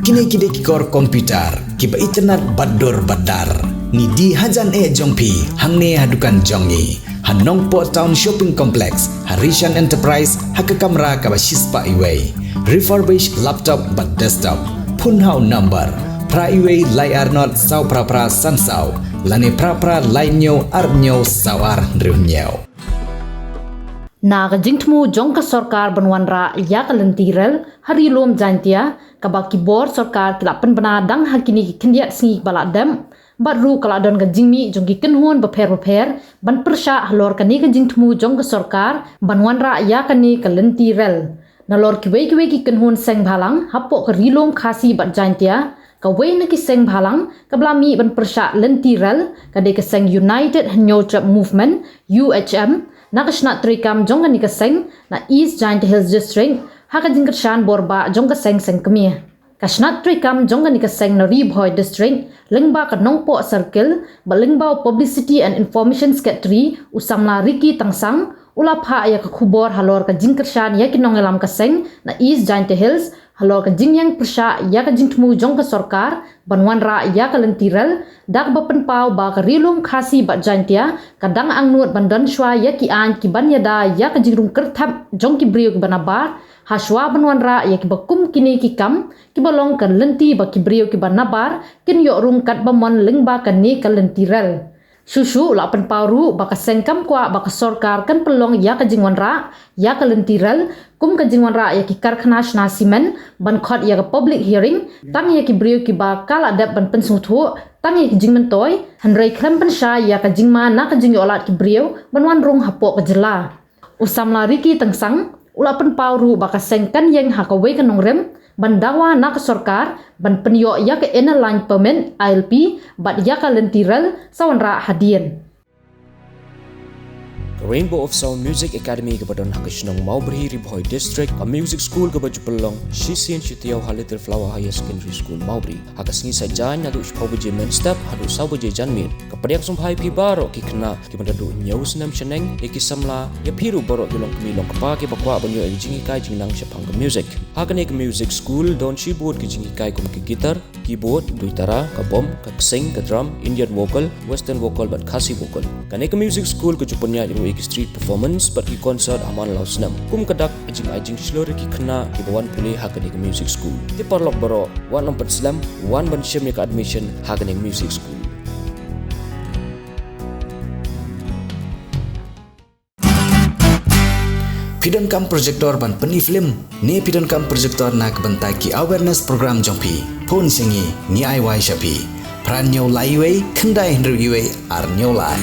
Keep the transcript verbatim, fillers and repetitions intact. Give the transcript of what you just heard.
Kine ki dei ki kor computer kiba itynnad bad dur bad dar. Ngi die hajan eh jong phi hangne ha dukan jong ngi ha Nongpoh Town Shopping Complex, ha Rishan Enterprise, ha ka kamra kaba shispah iwei. Refurbished laptop bad desktop. Phone ha u number phra iwei lai ar not saw phra phra san saw lane phra phra lai hynñiew ar hynñiew saw ar hynriew hynñiew. Na ka jingthmu jong ka sorkar ban wanrah ïa ka lynti rel ha Ri Lum Jaintia, kaba ki bor sorkar ki la pynbna dang ha kine ki khyndiat sngi ba la dep, bad ruh ka la don ka jingmih jong ki kynhun bapher bapher ban pyrshah halor kane ka jingthmu jong ka sorkar ban wanrah ïa kane ka lynti rel. Nalor kiwei kiwei ki kynhun seng bhalang hapoh ka Ri Lum Khasi bad Jaintia, kawei na ki seng bhalang kaba la mih ban pyrshah lynti rel ka dei ka seng United Hynñiewtrep Movement, U H M, na ka shnat treikam jong kane ka seng na East Jaintia Hills District, ha ka jingkyrshan bor bah jong ka seng seng kmie. Ka shnat treikam jong kane ka seng na Ri Bhoi District, lyngba ka Nongpoh Circle, bad lyngba u Publicity and Information Secretary u samla Ricky Tangsang, u la phah ïa ka khubor halor ka jingkyrshan ïa ki nongïalam ka seng na East Jaintia Hills halor ka jingïeng pyrshah ïa ka jingthmu jong ka sorkar ban wanrah ïa ka lynti rel, da kaba pynpaw ba ka Ri Lum Khasi bad Jaintia ka dang angnud ban don shuwa ïa ki aiñ kiban ïada ïa ka jingrung kyrthep jong ki briew kiba nabar, ha shuwa ban wanrah ïa kiba kum kine ki kam kiba long ka lynti ba ki briew kiba nabar kin ïoh rung katba mon lyngba kane ka lynti rel. Shuh shuh u la pynpaw ruh ba ka seng kam kwah ba ka sorkar kan pynlong ïa ka jingwanrah ïa ka lynti rel kum ka jingwanrah ïa ki karkhana shna simen ban khot ïa ka public hearing tang ïa ki briew kiba ka la dep ban pynsngewthuh tang ïa ki jingmyntoi, hynrei khlem pynshai ïa ka jingma na ka jingïoh lad ki briew ban wan rung hapoh ka jylla. U samla Ricky Tangsang u la pynpaw ruh ba ka seng kan ïeng ha kawei ka nongrim ban dawa na ka sorkar ban pynïoh ïa ka Inner Line Permit, I L P, bad ïa ka lynti rel sa wanrah hadien. Ka Rainbow of Sound Music Academy kaba don ha ka shnong Mawbri, Ri Bhoi District, ka music school kaba ju pynlong shisien shi taïew ha Little Flower Higher Secondary School, Mawbri. Ha ka sngi Saitjaiñ naduh shiphew baje mynstep haduh saw baje janmiet. Ka pdiang sngewbha ïa phi baroh ki khynnah kiba naduh hynñiew snem shaneng, ïa ki samla, ïa phi ruh baroh ki longkmie longkpa kiba kwah ban ïoh ïa ka jinghikai jingnang shaphang ka music. Ha kane ka music school don shibun ki jinghikai kum ka guitar, keyboard, duitara, ka bom, ka ksing, ka drum, Indian vocal, western vocal bad Khasi vocal. Kane ka music school ka ju pynïaid ruh ïa ki street performance bad ki concert ha man la u snem. Kum ka dak ka jingai jingshlur ïa ki khynnah kiba wan pule ha kane ka music school. Te paralok baroh, wat nym pynslem, wan ban shim ïa ka admission ha kane ka music school. Phi donkam projector ban pyni film ne phi donkam projector na ka bynta ki awareness program jong phi? Phone sha ngi, ngi ai wai sha phi. Phra hynñiew lai wei, khyndai hynriew wei, ar hynñiew lai.